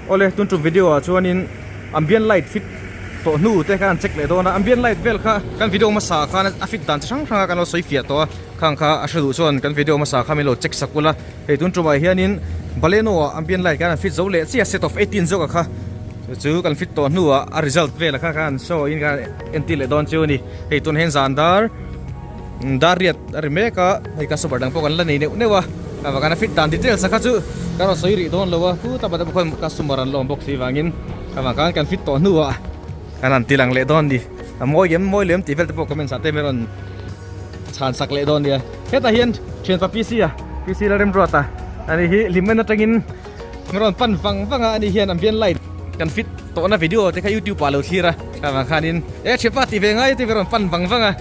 Awle tun tum video ah chuanin ambient light fit tawh hnu te khan an check leh dawn a, ambient light vel kha kan video hmasa ah khan a fit dan chi hrang hrang a kan lo sawi fiah tawh a, khang kha a hre duh chuan kan video hmasa kha min lo check sak ula, hei tun tumah hianin Baleno ah ambient light khan an fit zo leh chiah set of 18 zawk ah kha chu kan fit tawh hnu ah a result vel ah kha khan show in khan entir leh dawn chu a ni, hei tun hian zan dar dar riat a ri mek a hei customer dang pawh kan la nei neuh neuh a avang a fit dan details a kha chu ka rawn sawi rih dawn lo a khutah pawh khuan customer an la awm bawk si vangin avang khan kan fit tawh hnuah kan han ti lang leh dawn a ni a mawi em mawi lem tih vel te pawh comments ah te min rawn chhan sak leh dawn nia hetah hian thianpa PC a PC Lalremruata ani hi hlimna atangin min rawn pan vang vang a ani hian ambient light kan fit tawhna video te kha youtube ah lo thlir a avang khanin e thianpa tih ve ngai te min rawn pan vang vang a.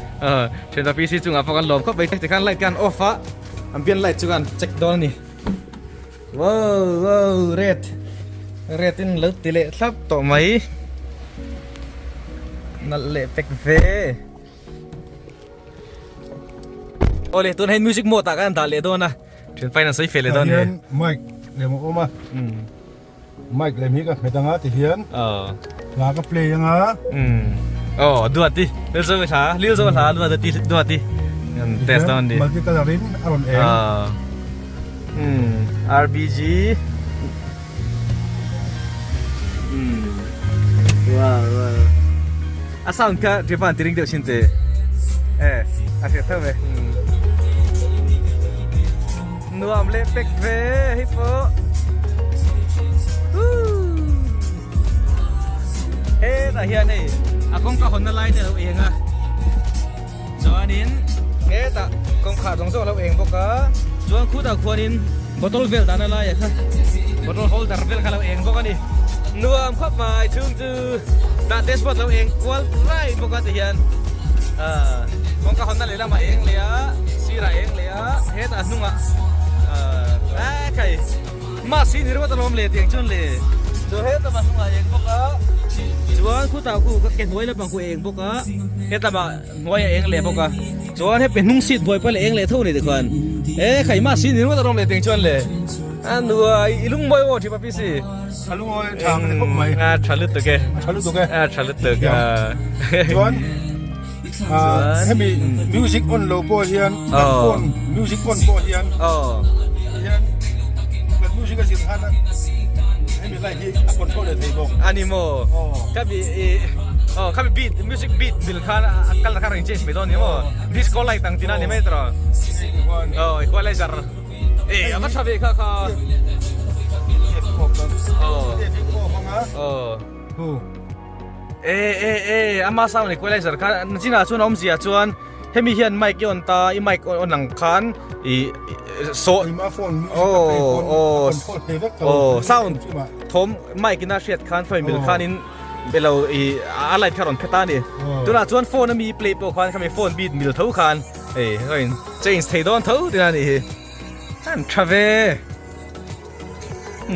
Thianpa PC chungah pawh kan lawm khawp mai tikhan light khan off a ambient light chu kan check dawn a ni wow wow red red in lo ti leh thlap tawh mai nalh leh pek ve awle tun hei music mode ah kan dah leh dawn a thianpa in an sawi fel leh dawn a ni mic lem a awm a Mic lem hi ka hmet anga ti hian hla ka play anga. Oh duati lil zo hla lil zo hla duati duati test dawn ni multi color in a rawn eng RBG wow wow a sound kha Japan tiring deuh chin te eh a hriat tho ve Nuam leh pek ve hei pawh. Hetah hian hei a kawngka hawnna lai te a lo eng a chuanin hetah kawngkhar zawng zawng a lo eng bawk a chuan khutah khuanin bottle vel dahna laiah kha bottle holder vel kha a lo eng bawk a ni. Nuam khawp mai chhung chu tah dashboard lo eng kual lai bawk a tihian kawngka hawnna lehlamah a eng leh a sirah a eng leh a. Hetah hnungah a khai mask hi ni ringawt alawm le tiang chuan le chu hetah hnungah eng bawk a chuan khutah khu ka ke hnuai lampang khu eng bawk a hetlama hnuai a eng leh bawk a chuan hepe hnung seat buai pawh eng leh tho ni tikhuan e khai mask hi ni ringawt alawm le tiang chuan le a nuai i lungmawi aw thipa PC a lungawi tha ka ti khawp mai a tha lutuk e a tha lutuk e a tha lutuk chuan Hemi music on lo pawh hian kan phone music on pawh hian hian kan music a zir khan hemi light hi a control leh thei bawk. Ani maw? Khami oh khami beat music beat bil khan a kal kha rawn change mai dawn ni maw? Disco light ang tina ni mai tawh. Oh equalizer. E a va tha ve kha kha. Oh. Oh. E e e ama sound equalizer kha nachinah chuan a awmzia chuan hemi hian mic i on ta i mic on ang khan i saw aw aw sound thawm mic ina hriat khan phone mil khanin elo i a light kha rawn phet a ni tunah chuan phone ami play pawh khan khami phone beat mil tho khan ei rawn change thei dawn tho tina ni hi an tha ve.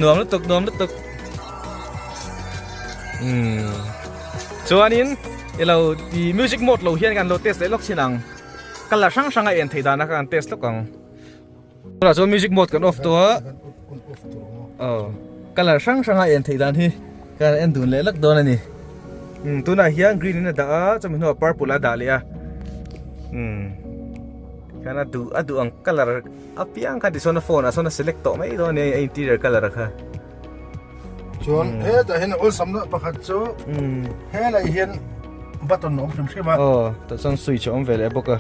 Nuam lutuk nuam lutuk umm chuanin ilo ti music mode lo hian kan lo test leh lawk thin ang colour hrang hrang a en theih dan a kan test lawk ang tunah chuan music mode kan off tawh a aw colour hrang hrang a en theih dan hi kan en dun leh lawk dawn a ni umm tunah hian green in a dah a chumi hnuah purple a dah leh a umm khan a duh a duh ang colour. A piang kha tichuan a phone ah sawn a select tawh mai dawn a ni a interior colour a kha. Chuan hetah hian awlsam na pakhat chu helai hian button a awm hrim hrim a. Aw tah chuan switch a awm ve leh bawk a.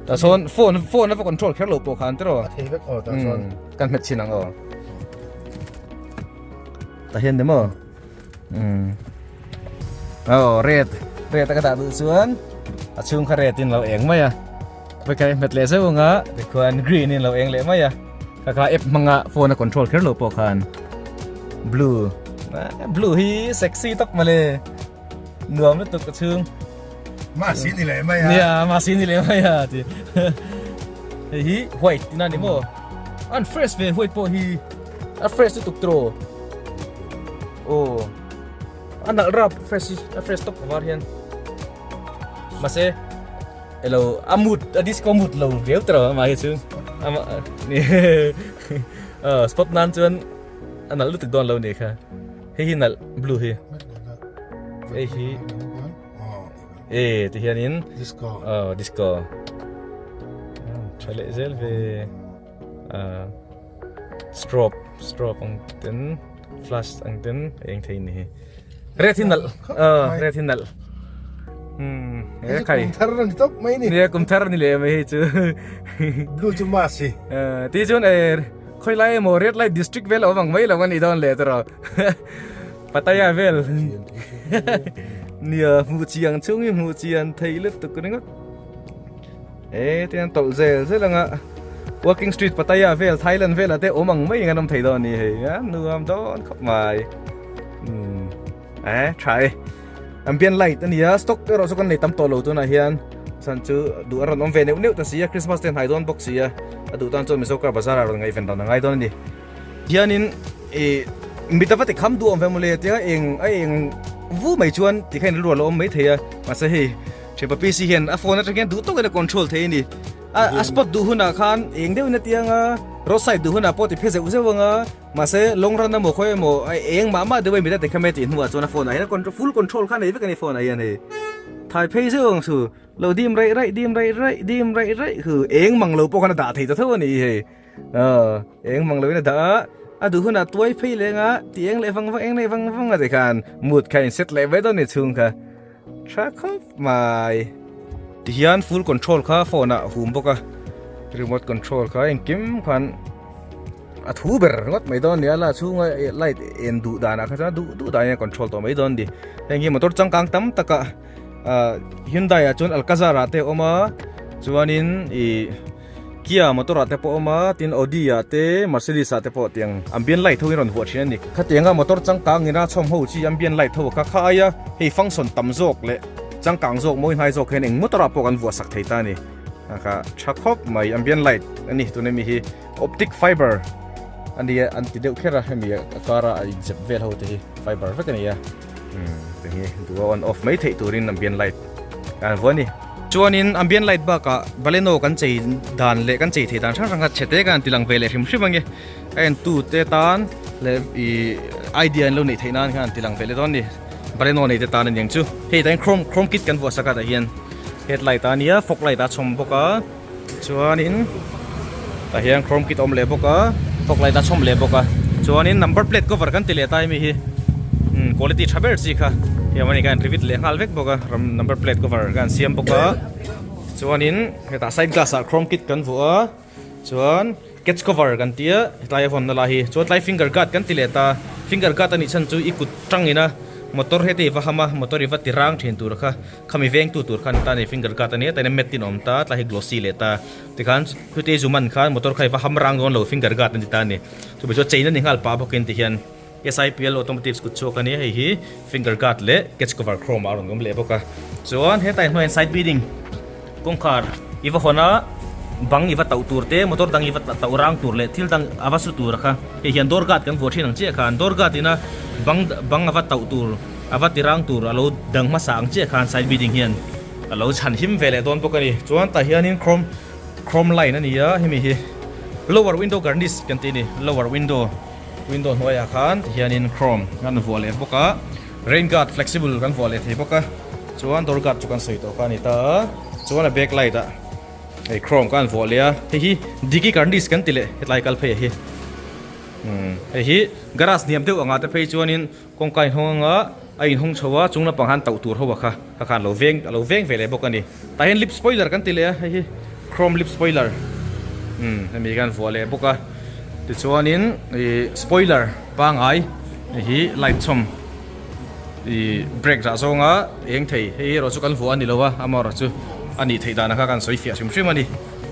Tah chuan phone phone a va control kher lo pawh khan tiraw. A thei vek aw tah chuan. Kan hmet chin ang aw. Tah hian ni maw? Aw red red a ka dah duh chuan a chhung kha red in lo eng mai a. Vekei hmet leh zeuh anga tikhuan green in lo eng leh mai a kha kha app hmanga phone a control kher lo pawh khan blue blue hi sexy tak male nuam lutuk ka chhung ma si ni leh mai a nia ma si ni leh mai a ti hei hi white tina ni maw an fresh ve white pawh hi a fresh lutuk tro oh a nalh rap fresh hi a fresh top var hian mahse Elo a mood a disco mood lo riau tawh amah hi chu ama ni spot nan chuan a nalh lutuk dawn lo ni kha. Hei hi nalh blue hi. Hei hi. E ti hianin disco. Oh disco. Tha leh zel ve. Strobe strobe ang ten flash ang ten eng thei ni hi. Red hi nalh. Red hi nalh. Hmm, e khai. Kum thar ni top mai ni. Ne kum thar ni le mai hei chu. Blue chu ma si. Ti chuan e Khawi lai emaw red light district vel a awm ang mai lo a nih dawn leh tawrh Pattaya vel nia hmuh chiang chhung hi hmuh chian theih lutuk ringawt e tiang tawlh zel zel anga walking street Pattaya vel Thailand velah te awm ang mai ang an awm thei dawn a ni hei a nuam dawn khawp mai umm e tha e ambient light a ni a stock erawh chu kan nei tam tawh lo tunah hian chhan chu duh a rawn awm ve neuh neuh ta si a Christmas te hnai dawn bawk si a a duh tan chuan Mizo car bazar ah rawn ngaihven dan a ngai dawn a ni hianin ih mi ta va ti kham duh awm ve mawle tia eng a eng vu mai chuan tikhian rilru a lo awm mai thei a mahse hei thianpa PC hian a phone atang hian duh tawkin a control thei a ni. A spot duh hunah khan eng deuhin a tiang a, road side duh hunah pawh ti phe zeuh zeuh ang a, mahse long run emaw khawi emaw a eng mah mah deuh a mit a ti kha mai tih hnuah chuan a phone ah hian a full control kha nei vek a ni phone ah hian hei. Thai phei zeuh ang chu, lo dim raih raih dim raih raih dim raih raih khu eng mang lo pawh khan a dah thei ta tho a ni hei. Aw eng mang loin a dah a, a duh hunah tuai phei leng a, ti eng leh vang vang eng leh vang vang a ti khan mood kha a inset leh mai dawn a ni chhung kha. Tha khawp mai. Tihian full control kha phone ah hum bawk a, remote control kha engkim khan a thu ber ringawt mai dawn a ni a, la chhunga light en duh danah kha chuan duh duh dahin a control tawh mai dawn a ni. Heng hi motor changkang tam takah ah Hyundai ah chuan Alcazar ah te a awm a, chuanin ih. Kia motor ah te pawh a awm a, tin Audi ah te Mercedes ah te pawh tiang ambient light ho in rawn vuah thin a ni. Khatianga motor changkang ina chhawm ho chi ambient light ho kha kha aia hei function tam zawk leh changkang zawk mawi hnai zawk hian eng motor ah pawh kan vuah sak thei ta a ni. A kha tha khawp mai ambient light a ni tuna mi hi optic fiber a nia an ti deuh kher a hemi a kara a inzep vel ho te hi fiber vek a ni a. Umm tinge duh a on off mai theih turin ambient light an vuah a ni. Chuanin ambient light bakah Baleno kan chei dan leh kan chei thei dan hrang hrang kha chhe te khan an tilang ve leh hrim hrim ange. A entu te tan leh ih idea an lo neih theih nan khan an tilang ve leh dawn a ni. Baleno nei te tan a niang chu. Hei tah hian chrome chrome kit kan vuah sak a tah hian headlight a nia fog light a chhawm bawk a chuanin tah hian chrome kit a awm leh bawk a fog light a chhawm leh bawk a chuanin number plate cover kan ti leh ta emi hi umm quality tha ber chi kha hei awm a ni khan rivet leh nghal vek bawk a ram number plate cover khan siam bawk a chuanin hetah side glass ah chrome kit kan vuah a chuan catch cover kan tia hetlai a vawnna lai hi chuan tlai finger guard kan ti leh ta finger guard a nih chhan chu i kut tangin a motor heti i va ham a motor i va ti rang thin tur kha. Khami vengtu tur khan ta ni finger guard a nia tain a mat in a awm ta tlai hi glossy leh ta tikhan khute zu man khan motor kha i va ham rang dawn lo finger guard a ni ta a ni chumi chu chain a ni nghal pah bawkin tihian SIPL automotive kut chhuak a nia hei hi finger guard leh catch cover chrome ah a rawn awm leh bawk a chuan hetlai hnuaiah hian side beading kawngkhar i va hawn a bang i va tauh tur te motor dang i va tauh rang tur leh thil dang a va su tur kha hei hian door guard kan vuah thin ang chiah khan door guard ina bang bang a va tauh tur. A va ti rang tur a lo dang hmasa ang chiah khan side beading hian a lo chhan him ve leh dawn bawk a ni. Chuan tah hianin chrome chrome line a ni a, hemi hi lower window garnish kan tih a ni. Lower window window hnuaiah khan ti hianin chrome kan vuah leh bawk a, rain guard flexible kan vuah leh thei bawk a, chuan door guard chu kan sawi tawh kha a ni ta a, chuan a back light ah hei chrome kan vuah leh a, hei hi dicky garnish kan ti leh hetlai kal phei ah hi umm hei hi garage hniam deuh angah te phei chuanin Kawngka inhawng anga a inhawng chho a, chung lampang han tauh tur ho a kha kha khan lo veng a lo veng ve leh bawk a ni. Tah hian lip spoiler kan ti leh a, hei hi chrome lip spoiler umm hemi khan vuah leh bawk a. Tichuanin ih spoiler pangai hei hi light chhawm ih brake dah zawnga eng thei hei erawh chu kan vuah a ni lo a, amaherawhchu a nih theih dan kha kan sawi fiah hrim hrim a ni.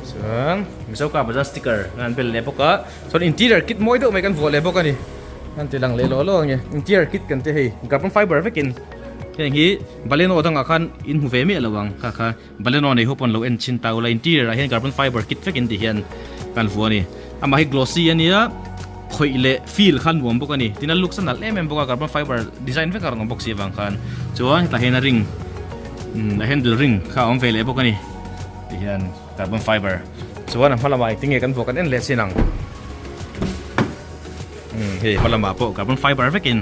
Chuan Mizo car bazar sticker an bel leh bawk a. Chuan interior kit mawi deuh mai kan vuah leh bawk a ni. Kan ti lang leh lawh lawh ange. Interior kit kan ti hei carbon fiber vekin heng hi Baleno dangah khan in hmu ve miah lo ang kha kha Baleno nei ho pawn lo en chhin ta ula interior ah hian carbon fiber kit vekin ti hian kan vuah a ni. Amah hi glossy a nia khawih leh feel kha nuam bawk a ni. Tin a looks a nalh em em bawk a carbon fiber design vek a rawn awm bawk si avang khan. Chuan hetah hian a ring a handle ring kha a awm ve leh bawk a ni ti hian. Carbon fiber chuan a hma lamah engtin nge kan vuah kan en leh chin ang umm hei hma lamah pawh carbon fiber vekin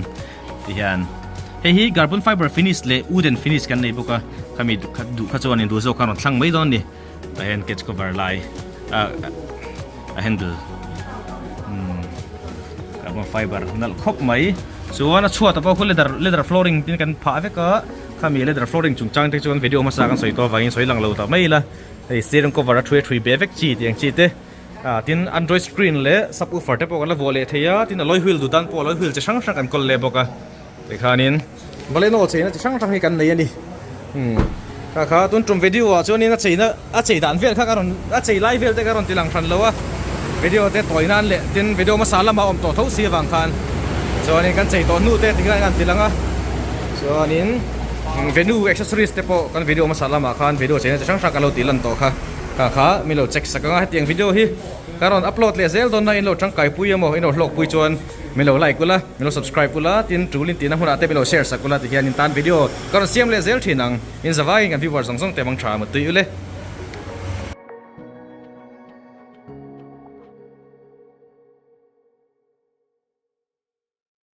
Ti hian hei hi carbon fiber finish leh wooden finish kan nei bawk a, khami duh kha chuan in duh zawk khan rawn thlang mai dawn a ni. Tah hian catch cover lai ah a handle umm carbon fiber nalh khawp mai. Chuan a chhuat ah pawh khu leather leather flooring tin kan phah vek a, khami leather flooring chungchang te chuan video hmasa kan sawi tawh avangin sawi lang lo ta mai ila hei steering cover a thui a thui be vek chi tih ang chi te. Ah tin android screen leh subwoofer te pawh kan la vuah leh thei a, tin alloy wheel duh tan pawh alloy wheel chi hrang hrang kan kawl leh bawk a tikhanin Baleno cheina chi hrang hrang hi kan nei a ni umm kha kha tun tum video ah chuanin a cheina a chei dan vel kha ka rawn a chei lai vel te ka rawn ti lang hran lo a video te tawi nan leh tin video hmasa lamah awm tawh tho si avang khan chuanin kan chei tawh hnu te tikhian an ti lang a chuanin venue accessories te pawh kan video hmasa lamah khan video cheina chi hrang hrang kan lo tih lan tawh kha. Kha kha min lo check sak ang a, hetiang video hi ka rawn upload leh zel dawn a, in lo tangkai pui emaw in lo hlawk pui chuan min lo like ula, min lo subscribe ula, tin tul in tihna hmunah te min lo share sak ula tihian in tan video ka rawn siam leh zel thin ang, in zavaiin kan viewers zawng zawng te mang tha mutui ule.